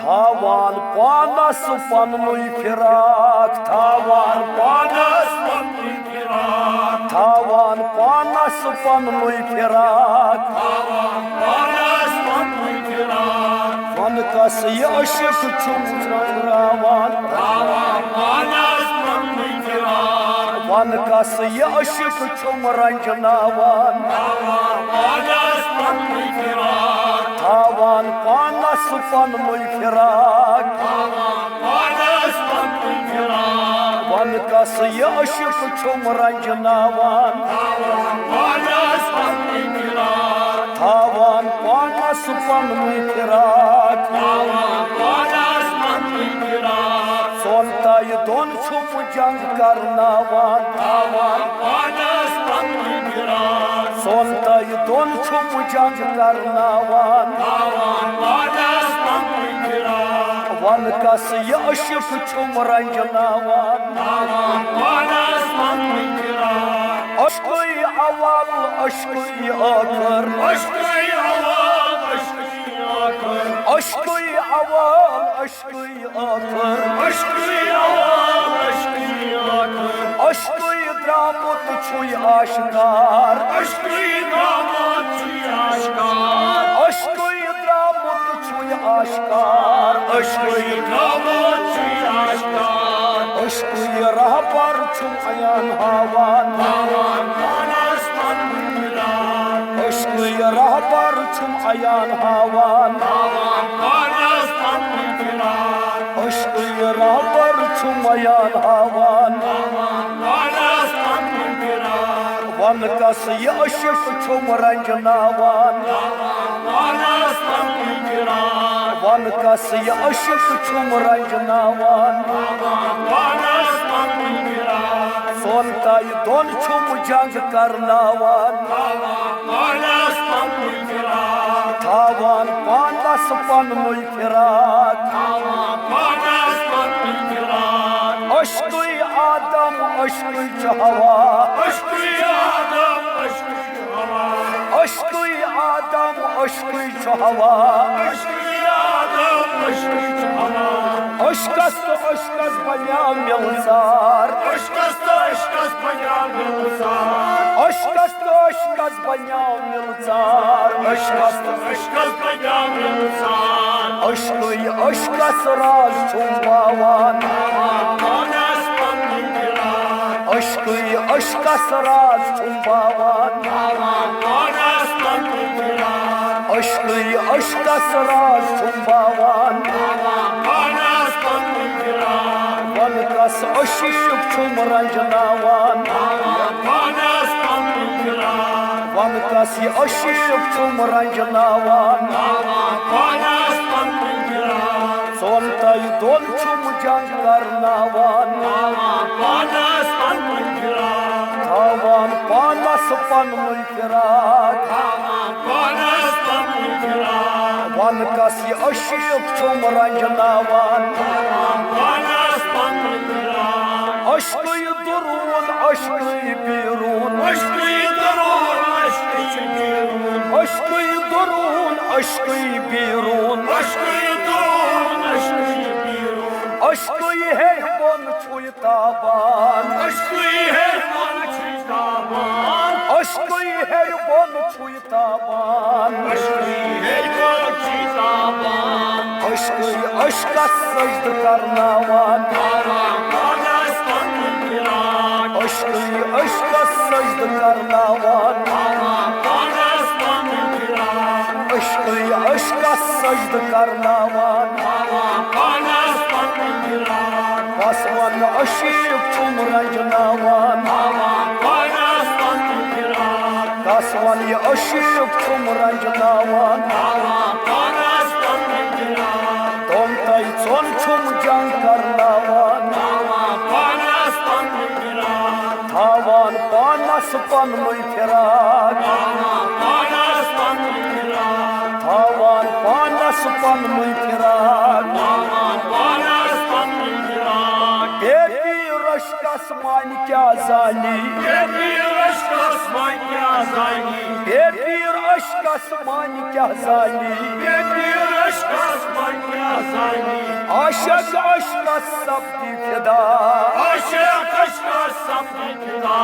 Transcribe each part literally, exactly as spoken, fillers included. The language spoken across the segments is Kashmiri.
تھاوان پانس پننُے فراق، تھاوان پانس پننُے فراق، تھاوان پانس پننُے فراق، تھاوان پانس پننُے فراق۔ وَن کس یہِ عشق چھُم ترٛٲوراوان، تھاوان پانس پننُے فراق۔ وَن کس یہِ عشق چھُم رنجناوان، تھاوان پانس پننُے فراق۔ تھاوان پانس پننُے فراق۔ تھاوان پانس پننُے فراق۔ وَن کس یہِ عشق چھُم رنجناوان، تھاوان پانس پننُے فراق۔ تھاوان پانس پننُے فراق۔ تھاوان پانس پننُے فراق۔ ژۄن تہٕ دۄن چھُم جنگ کرناوان، تھاوان پانس پننُے فراق۔ ژۄن تہٕ دۄن چھُم جنگ کرناوان، تھاوان پانس پننُے فراق۔ وَن کس یہِ عشق چھُم رنجناوان، تھاوان پانس پننُے فراق۔ عشقٕے اول، عشقٕے ٲخر، عشقٕے اول، عشقٕے ٲخر۔ عشقٕے اول، عشقٕے ٲخر۔ عشقٕے اول، عشقٕے ٲخر۔ عشقٕے درٛامُت چھُے آشکار۔ عشقٕے درٛامُت چھُے آشکار۔ عشقٕے درٛامُت چھُے آشکار۔ عشقٕے درٛامُت چھُے آشکار۔ عشقٕے رہبر چھُم عیان ہاوان، تھاوان پانس پننُے فراق۔ عشقٕے رہبر چھُم عیان ہاوان، تھاوان پانس پننُے فراق۔ عشقٕے رہبر چھُم عیان ہاوان، تھاوان پانس پننُے فراق۔ وَن کس یہِ عشق چھُم رنجناوان، تھاوان پانس پننُے فراق۔ وَن کس یہِ عشق چھُم رنجناوان، تھاوان پانس پننُے فراق۔ ژۄن تہٕ دۄن چھُم جنگ کرناوان، تھاوان پانس پننُے فراق۔ تھاوان پانس پننُے فراق۔ تھاوان پانس پننُے فراق۔ عشقٕے آدم، عشقٕے چھُ حوا۔ عشقٕے آدم، عشقٕے چھُ حوا۔ عشقٕے آدم، عشقٕے چھُ حوا۔ عشقٕے آدم، عشقٕے چھُ حوا۔ عشقس تہٕ عشقس بنیاو مِلژار۔ عشقس تہٕ عشقس بنیاو مِلژار۔ عشقس تہٕ عشقس بنیاو مِلژار۔ عشقس تہٕ عشقس بنیاو مِلژار۔ عشقٕے عشقس راز چھُم باوان، تھاوان پانس پننُے فراق۔ عشقٕے عشقس راز چھُم باوان، تھاوان پانس پننُے فراق۔ عشقٕے عشقس راز چھُم باوان، تھاوان پانس پننُے فراق۔ وَن کس عشیٖق چھُم رنجناوان، تھاوان پانس پننُے فراق۔ وَن کس یہِ عشیٖق چھُم رنجناوان، تھاوان پانس پننُے فراق۔ ژۄن تہٕ دۄن چھُم جنگ کرناوان، تھاوان پانس پننُے فراق۔ تھاوان پانس پننُے فراق۔ تھاوان پانس پننُے فراق۔ وَن کس یہِ عشیٖق چھُم رنجناوان، تھاوان پانس پننُے فراق۔ عشقٕے دروٗن، عشقٕے بیروٗن۔ عشقٕے دروٗن، عشقٕے بیروٗن۔ عشقٕے دروٗن، عشقٕے بیروٗن۔ عشقٕے دروٗن، عشقٕے بیروٗن۔ عشقٕے ہیٚرِ بۄن چھُے تابان۔ عشقٕے ہیٚرِ بۄن چھُے تابان۔ عشقٕے ہیٚرِ بۄن چھُے تابان۔ عشقٕے ہیٚرِ بۄن چھُے تابان۔ عشقٕے عشقس سجدٕ کرناوان۔ تھاوان پانس پننُے فراق۔ عشقٕے عشقس سجدٕ کرناوان۔ تھاوان پانس پننُے فراق۔ عشقٕے عشقس سجدٕ کرناوان۔ تھاوان پانس پننُے فراق۔ کس وَن عشیٖق چھُم رنجناوان۔ تھاوان پانس پننُے فراق۔ کس وَن یہِ عشیٖق چھُم رنجناوان۔ تھاوان پانس پننُے فراق۔ دۄن تہٕ ژۄن چھُم جنگ کرناوان۔ تھاوان پانس پننُے فراق۔ تھاوان پانس پننُے فراق۔ تھاوان پانس پننُے فراق۔ تھاوان پانس پننُے فراق۔ تھاوان پانس پننُے فراق۔ بے پیٖر عشقس معنی کیٛاہ زانی؟ بے پیٖر عشقس معنی کیٛاہ زانی؟ بے پیٖر عشقس معنی کیٛاہ زانی؟ بے پیٖر عشقس معنی کیٛاہ زانی؟ عاشق عشقس سپدی فدا۔ عاشق عشقس سپدی فدا۔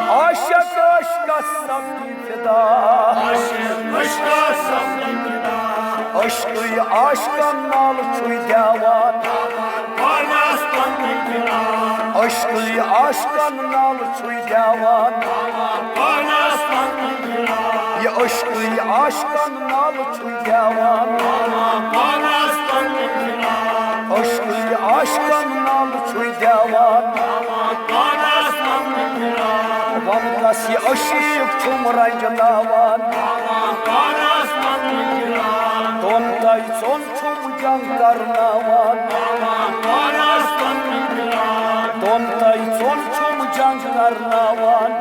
عاشق عشقس سپدی فدا۔ عاشق عشقس سپدی فدا۔ عشقٕے عاشقن نالہٕ چھُے دِوان۔ پانس پننہِ فدا۔ عشقٕے عاشقن نالہٕ چھُے دِوان۔ پانس پننہِ فدا۔ یہِ عشقٕے عاشقن نالہٕ چھُے دِوان۔ پانس پننہِ فدا۔ عشقٕے عاشقن نالہٕ چھُے دِوان۔ پانس پننہِ فدا۔ وَن کَس یہِ عشیٖق چھُم رنٛجناوان۔ پانس پننہِ فدا۔ دۄن تَے ژۄن چھُم جنگ کرناوان۔ پانس پننہِ فدا۔ دۄن تَے ژۄن چھُم جنگ کرناوان۔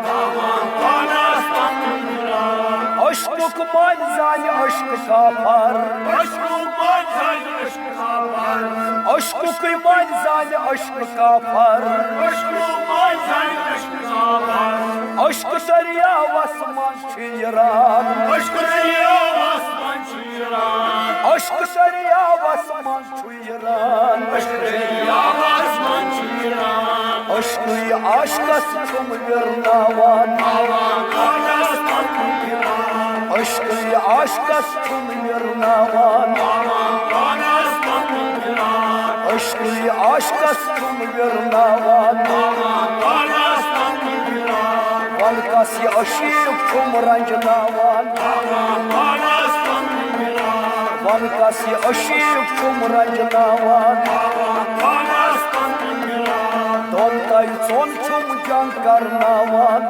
پانس پننہِ فدا۔ عشقُک مٲلۍ زانہِ عشقہٕ کافر۔ عشقُک مٲلۍ زانہِ عشقہٕ کافر۔ عشقُکُے مٲلۍ زانہِ عشقہٕ کافر۔ عشقُک مٲلۍ زانہِ عشقہٕ کافر۔ عشقہٕ دٔریاوس منٛز چھُ یہِ ران۔ عشقہٕ دٔریاوس منٛز چھُ یہِ ران۔ عشقہٕ دٔریاوس منٛز چھُ یہِ ران۔ عشقٕے عاشقس چھُم وِرناوان۔ عشقٕے عاشقس چھُم وِرناوان۔ عشقٕے عاشقس چھُم وِرناوان۔ وَن کَس یہِ عشیٖق چھُم رنٛجناوان۔ وَن کَس یہِ عشیٖق چھُم رنٛجناوان۔ دۄن تَے ژۄن چھُم جنگ کرناوان۔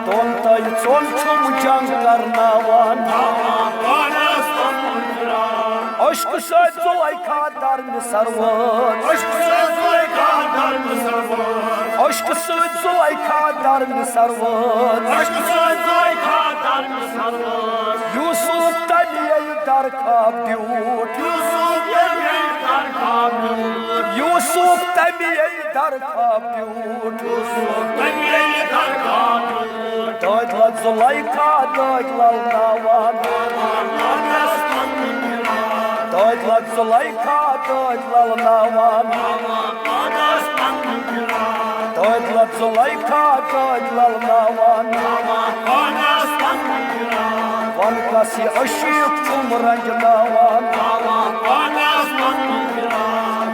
دۄن تَے ژۄن چھُم جنگ کرناوان۔ عشقہٕ سۭتۍ زلیخا در مصر وٲژ۔ عشقہٕ سۭتۍ زلیخا در مصر وٲژ۔ عشقہٕ سۭتۍ زلیخا در مصر وٲژ۔ عشقہٕ سۭتۍ زلیخا در مصر وٲژ۔ یوسف تَمہِ ییٚلہِ در خواب بیوٗٹھ۔ یوسف تَمہِ ییٚلہِ در خواب بیوٗٹھ۔ یوسف تَمہِ ییٚلہِ در خواب بیوٗٹھ۔ یوسف تَمہِ ییٚلہِ در خواب بیوٗٹھ۔ دٲدۍ لَد زلیخا دٲدۍ لَلناوان۔ دٲدۍ لَد زلیخا دٲدۍ لَلناوان۔ دٲدۍ لَد زلیخا دٲدۍ لَلناوان۔ وَن کَس یہِ عشیٖق چھُم رنٛجناوان۔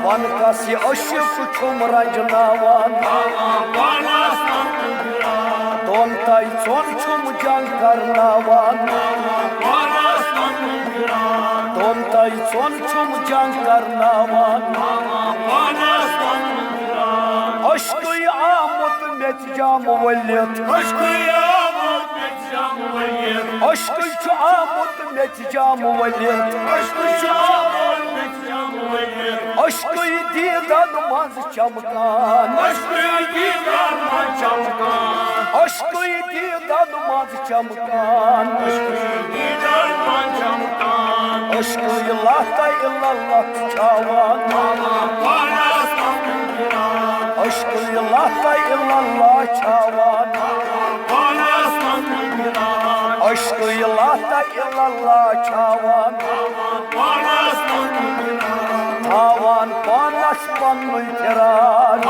وَن کَس یہِ عشیٖق چھُم رنٛجناوان۔ دۄن تَے ژۄن چھُم جنگ کرناوان۔ دۄن تَے ژۄن چھُم جنگ کرناوان۔ عشقٕے آمُت میٚژِ جام ؤلِتھ۔ عشقٕے آمُت میٚژِ جام ؤلِتھ۔ عشقٕے چھُ آمُت میٚژِ جام ؤلِتھ۔ عشقٕے چھُ آمُت میٚژِ جام ؤلِتھ۔ عشقٕے دیٖدن منٛز چمکان۔ عشقٕے دیٖدن منٛز چمکان۔ عشقٕے دیٖدن منٛز چمکان۔ عشقٕے دیٖدن منٛز چمکان۔ عشقٕے لا تَے الا اللہ چھاوان۔ عشقٕے لا تَے الا اللہ چھاوان۔ عشقٕے لا تَے الا اللہ چھاوان۔ تھاوان پانس پننُے فراق۔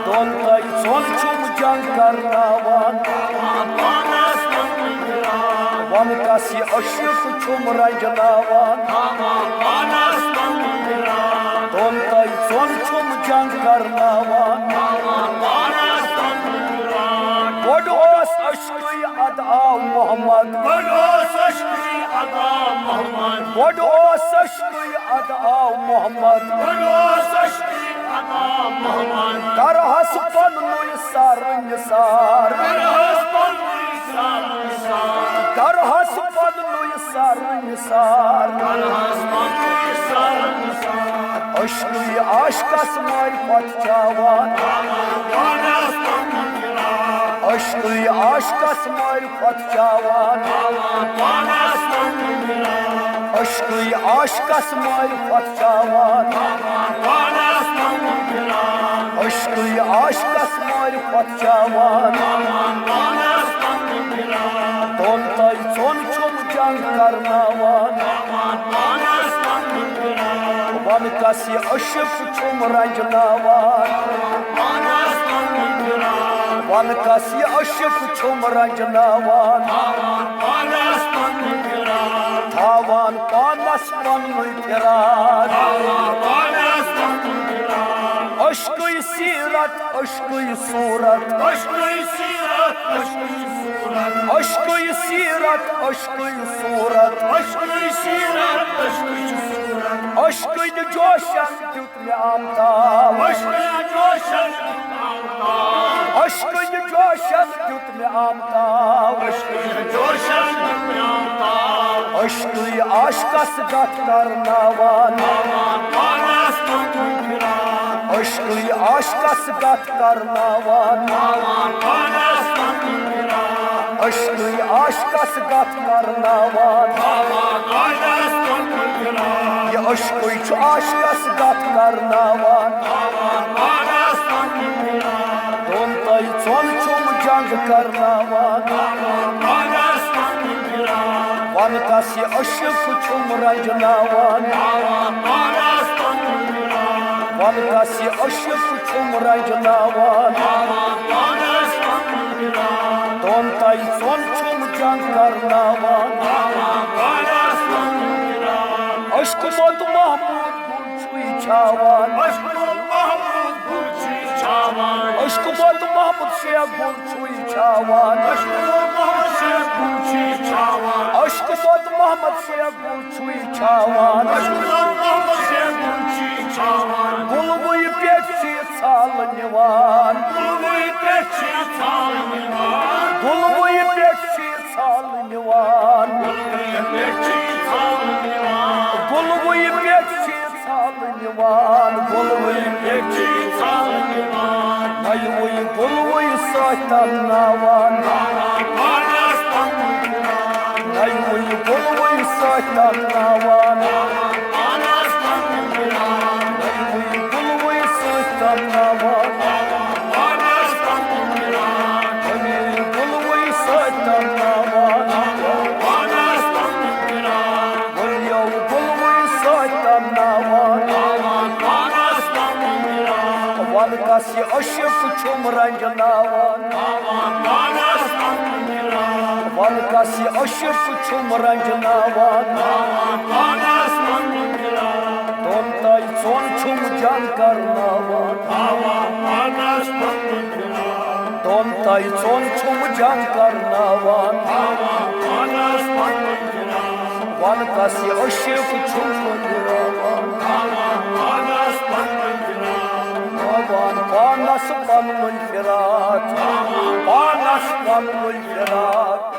دۄن تَے ژۄن چھُم جنگ کرناوان۔ وَن کَس یہِ عشیٖق چھُم رنٛجناوان۔ دۄن تَے ژۄن چھُم جنگ کرناوان۔ گۄڈٕ اوس عشقٕے اَدٕ آو محمد۔ گۄڈٕ اوس عشقٕے اَدٕ آو محمد۔ گۄڈٕ اوس عشقٕے اَدٕ آو محمد۔ گۄڈٕ اوس عشقٕے اَدٕ آو محمد۔ کرہَس پننُے سر نثار۔ کرہَس پننُے سر نثار۔ کرہَس پننُے سر نثار۔ کرہَس پننُے سر نثار۔ عشقٕے عاشقس معرفت چاوان۔ عشقٕے عاشقس معرفت چاوان۔ عشقٕے عاشقس معرفت چاوان۔ عشقٕے عاشقس معرفت چاوان۔ دۄن تَے ژۄن چھُم جنگ کرناوان۔ وَن کَس یہِ عشق چھُم رنجناوان۔ وَن کَس یہِ عشق چھُم رنجناوان۔ تھاوان پانس پننُے فراق۔ عشقٕچ سیرت، عشقٕچ صورت۔ عشقٕچ سیرت، عشقٕچ صورت۔ عشقٕچ سیرت، عشقٕچ صورت۔ عشقٕچ سیرت، عشقٕچ صورت۔ عشقٕنۍ جوشن دیُت مےٚ آمتاب۔ عشقٕنۍ جوشن دیُت مےٚ آمتاب۔ عشقٕنۍ جوشن دیُت مےٚ آمتاب۔ عشقٕنۍ جوشن دیُت مےٚ آمتاب۔ عشقٕے عاشقس گتھ کرناوان۔ عشقٕے عاشقس گتھ کرناوان۔ عشقٕے عاشقس گتھ کرناوان۔ یہِ عشقٕے چھُ عاشقس گتھ کرناوان۔ دۄن تہٕ ژۄن چھُم جنگ کرناوان۔ وَن کَس یہِ عشق چھُم رنجناوان۔ وَن کَس یہِ عشق چھُم رنجناوان۔ دۄن تہٕ ژۄن چھُم جنگ کرناوان۔ عشق مت محمود گُل چھُے چھاوان۔ عشق مت محمد شیخ گُل چھُے چھاوان۔ عشق مت محمد شیخ گُل چھُے چھاوان۔ گُلوٕے پٮ۪ٹھ چھِ ژھالہٕ نِوان۔ گُلوٕے پٮ۪ٹھ چھِ ژھالہٕ نِوان۔ گُلوٕے پٮ۪ٹھ چھِ ژھالہٕ نِوان۔ گُلوٕے پٮ۪ٹھ چھِ ژھالہٕ نِوان۔ گُلوٕے پٮ۪ٹھ چھِ ژھالہٕ نِوان۔ نَیوٕے گُلوٕے سۭتۍ تَمناوان۔ نَیوٕے گُلوٕے سۭتۍ تَمناوان۔ نَیوٕے گُلوٕے سۭتۍ تَمناوان۔ نَیوٕے گُلوٕے سۭتۍ تَمناوان۔ ؤلِو گُلوٕے سۭتۍ تَمناوان۔ وَن کَس یہِ عشق چھُم رنجناوان۔ وَن کَس یہِ عشق چھُم رنجناوان۔ دۄن تہٕ ژۄن چھُم جنگ کرناوان۔ دۄن تہٕ ژۄن چھُم جنگ کرناوان۔ وَن کَس یہِ عشق چھُم رنجناوان۔ تھاوان پانس پننُے فراق۔ پانس پننُے فراق۔